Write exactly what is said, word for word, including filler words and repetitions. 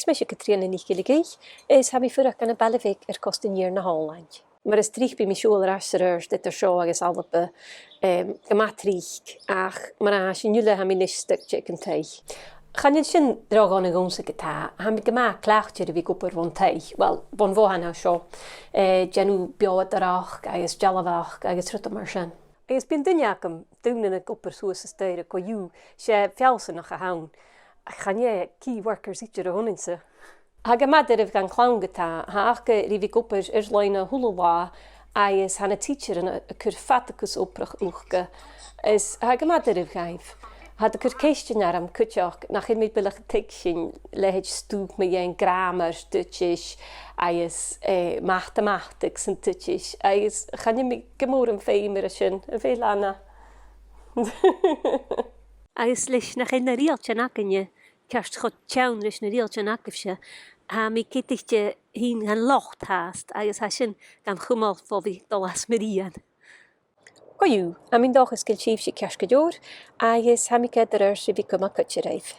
Mise Catrìona NicGilleDhùghaill, is tha mi a' fuireach ann am baile bheag air costa an iar na h-Òlaind. Mar as trice bidh mi a' siubhal air ais 's air adhart eadar seo agus Alba, em, gu math tric, ach mar a tha sinn uile, tha mi a-nis stuck aig an taigh. Chan eil sin ro dhona dhòmhsa ge-tà, tha mi gu math cleachdte air a bhith ag obair bhon taigh, well, bhon bhothan a tha seo, eh, dèanamh beò-adhraidh agus dealbhachd agus rudan mar sin. Agus bidh an duine agam, daonnan ag obair suas an staidhre co-dhiù, 's e feallsanachd a th' ann. Ach chan e key workers idir a th' annansa. Tha e gu math doirbh dhan chlann ge-tà, tha aca ri bhith ag obair air-loidhne a h-uile latha, agus tha na tidsearan a' cur fada cus obrach thuca. Is tha e gu math doirbh dhaibh. Tha iad a' cur ceistean orm cuideachd, nach eil mi buileach a' tuigsinn leithid stuth mu dheidhinn gràmar Duitsis agus, eh, matamataig san Duitsis, agus chan eil mi gu mòr am feum air a sin, a bheil Anna? Agus leis nach eil na riaghailtean againne ceart cho teann ris na riaghailtean agaibhse, tha mi ceadaichte fhìn dhan lot fhathast, agus tha sin gam chumail bho bhith a' dol às mo rian. Co-dhiù, tha mi an dòchas gu bheil sibhse ceart gu leòr, agus tha mi ag iarraidh oirbhse a bhith a' cumail cuide ribh.